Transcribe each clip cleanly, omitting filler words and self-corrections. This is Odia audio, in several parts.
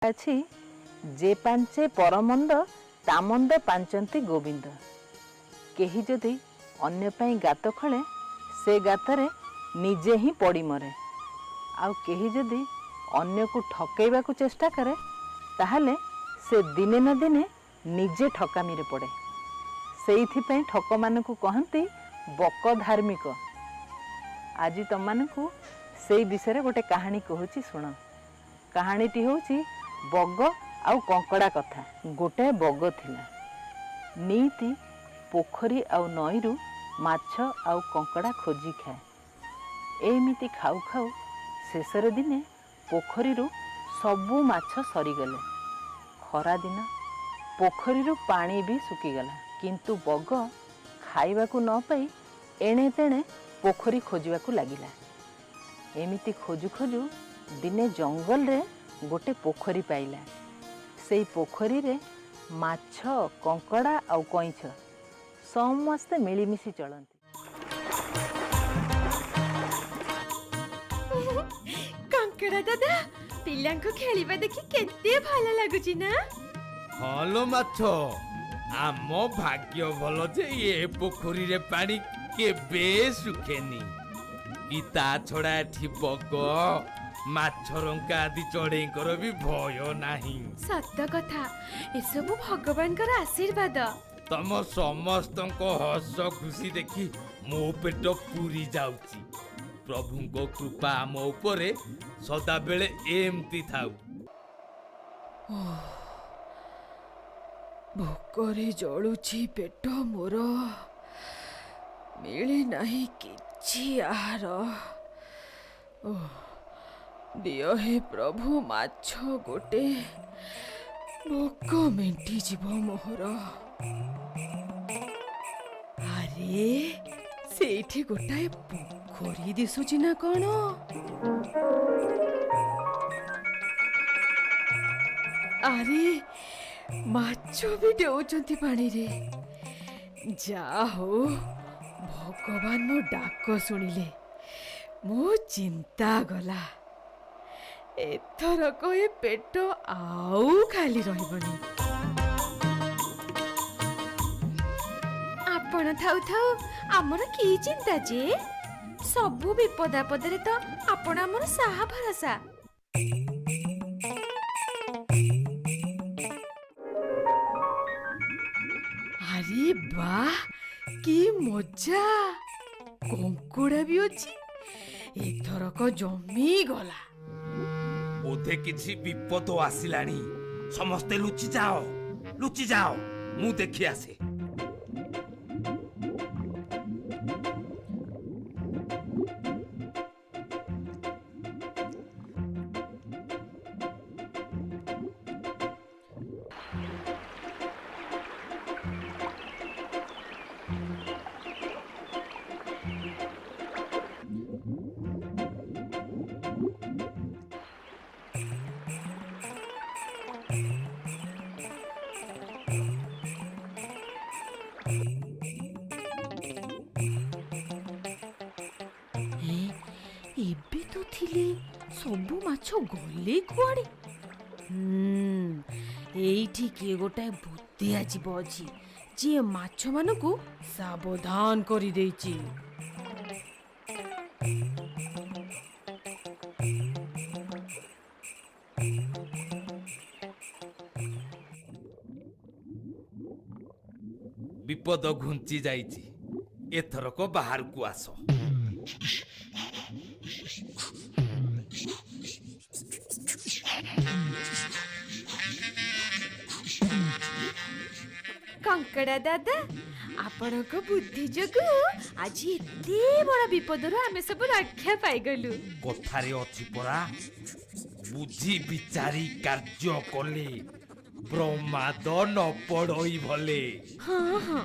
ଅଛି, ଯେ ପାଞ୍ଚେ ପରମନ୍ଦ ତାମନ୍ଦ ପାଞ୍ଚନ୍ତି ଗୋବିନ୍ଦ। କେହି ଯଦି ଅନ୍ୟ ପାଇଁ ଗାତ ଖୋଳେ, ସେ ଗାତରେ ନିଜେ ହିଁ ପଡ଼ି ମରେ। ଆଉ କେହି ଯଦି ଅନ୍ୟକୁ ଠକେଇବାକୁ ଚେଷ୍ଟା କରେ, ତାହେଲେ ସେ ଦିନେ ନା ଦିନେ ନିଜେ ଠକାମିରେ ପଡ଼େ। ସେଇଥିପାଇଁ ଠକମାନଙ୍କୁ କହନ୍ତି ବକ ଧାର୍ମିକ। ଆଜି ତମମାନଙ୍କୁ ସେଇ ବିଷୟରେ ଗୋଟେ କାହାଣୀ କହୁଛି, ଶୁଣ। କାହାଣୀଟି ହେଉଛି ବଗ ଆଉ କଙ୍କଡ଼ା କଥା। ଗୋଟାଏ ବଗ ଥିଲା। ନିତି ପୋଖରୀ ଆଉ ନଈରୁ ମାଛ ଆଉ କଙ୍କଡ଼ା ଖୋଜି ଖାଏ। ଏମିତି ଖାଉ ଖାଉ ଶେଷରେ ଦିନେ ପୋଖରୀରୁ ସବୁ ମାଛ ସରିଗଲେ। ଖରାଦିନ, ପୋଖରୀରୁ ପାଣି ବି ଶୁଖିଗଲା। କିନ୍ତୁ ବଗ ଖାଇବାକୁ ନ ପାଇ ଏଣେ ତେଣେ ପୋଖରୀ ଖୋଜିବାକୁ ଲାଗିଲା। ଏମିତି ଖୋଜୁ ଖୋଜୁ ଦିନେ ଜଙ୍ଗଲରେ ଗୋଟେ ପୋଖରୀ ପାଇଲା। ସେଇ ପୋଖରୀରେ ମାଛ, କଙ୍କଡ଼ା ଆଉ କଇଁଛ ସମସ୍ତେ ମିଳିମିଶି ଚଳନ୍ତି। କଙ୍କଡ଼ା ଦାଦା, ପିଲାଙ୍କୁ ଖେଳିବା ଦେଖି କେତେ ଭଲ ଲାଗୁଛି ନା? ହଁ ଲୋ ମାଛ, ଆମ ଭାଗ୍ୟ ଭଲ ଯେ ଏ ପୋଖରୀରେ ପାଣି କେବେ ଶୁଖେନି, କି ତା ଛଡ଼ା ଏଠି ବଗ, ମାଛରଙ୍କା ଆଦି ଚଢ଼େଇଙ୍କର ବି ଭୟ ନାହିଁ। ସତ କଥା, ଏସବୁ ଭଗବାନଙ୍କର ଆଶୀର୍ବାଦ। ତମ ସମସ୍ତଙ୍କ ହସ ଖୁସି ଦେଖି ମୋ ପେଟ ପୁରି ଯାଉଛି। ପ୍ରଭୁଙ୍କ କୃପା ଆମ ଉପରେ ସଦାବେଳେ ଏମିତି ଥାଉ। ଭୋକରେ ଜଳୁଛି ପେଟ ମୋର, ମିଳି ନାହିଁ କିଛି ଆହାର। ଓଃ, ଦିଅ ହେ ପ୍ରଭୁ ମାଛ ଗୋଟେ, ଭୋକ ମେଣ୍ଟିଯିବ ମୋହର। ଆରେ, ସେଇଠି ଗୋଟାଏ ପୋଖରୀ ଦିଶୁଛି ନା କଣ? ଆରେ, ମାଛ ବି ଡେଉଛନ୍ତି ପାଣିରେ। ଯା ହଉ, ଭଗବାନ ମୋ ଡାକ ଶୁଣିଲେ, ମୋ ଚିନ୍ତା ଗଲା। ଏଥରକ ଏ ପେଟ ଆଉ ଖାଲି ରହିବନି। ଆପଣ ଥାଉ ଥାଉ ଆମର କି ଚିନ୍ତା ଯେ? ସବୁ ବିପଦ ଆପଦରେ ତ ଆପଣ ଆମର ସାହା ଭରସା। ଆରେ ବାଃ, କି ମଜା! କଙ୍କଡ଼ା ବି ଅଛି। ଏଥରକ ଜମିଗଲା। ବୋଧେ କିଛି ବିପଦ ଆସିଲାଣି। ସମସ୍ତେ ଲୁଚି ଯାଅ, ଲୁଚି ଯାଅ, ମୁଁ ଦେଖି ଆସେ। ଏ, ଏବେ ତ ଥିଲେ, ସବୁ ମାଛ ଗଲେ କୁଆଡ଼େ? ଏଇଠି କିଏ ଗୋଟାଏ ବୁଦ୍ଧିଆ ଜୀବ ଅଛି, ଯିଏ ମାଛମାନଙ୍କୁ ସାବଧାନ କରିଦେଇଛି। ବିପଦ ଘୁଞ୍ଚି ଯାଇଛି, ଏଥରକ ବାହାରକୁ ଆସ। କଙ୍କଡ଼ା ଦାଦା, ଆପଣଙ୍କ ବୁଦ୍ଧି ଯୋଗୁଁ ଆଜି ଏତେ ବଡ଼ ବିପଦରୁ ଆମେ ସବୁ ରକ୍ଷା ପାଇଗଲୁ। କଥାରେ ଅଛି ପରା, ବୁଝି ବିଚାରି କାର୍ଯ୍ୟ କଲେ ପ୍ରମାଦ ନ ପଡ଼ଇ ଭଲେ। ହଁ ହଁ,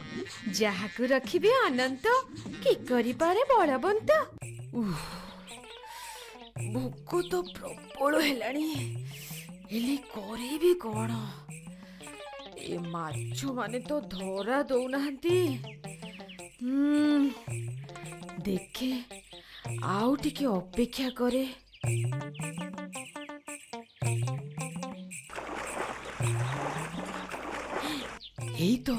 ଯାହାକୁ ରଖିବେ ଅନନ୍ତ, କି କରିପାରେ ବଳବନ୍ତ। ଉଫ୍, ଭୋକ ତ ପ୍ରବଳ ହେଲାଣି, ହେଲେ କରିବି କଣ? ଏ ମାଛ ମାନେ ତ ଧରା ଦଉନାହାନ୍ତି। ଦେଖେ, ଆଉ ଟିକେ ଅପେକ୍ଷା କରେ। ଏଇ ତ।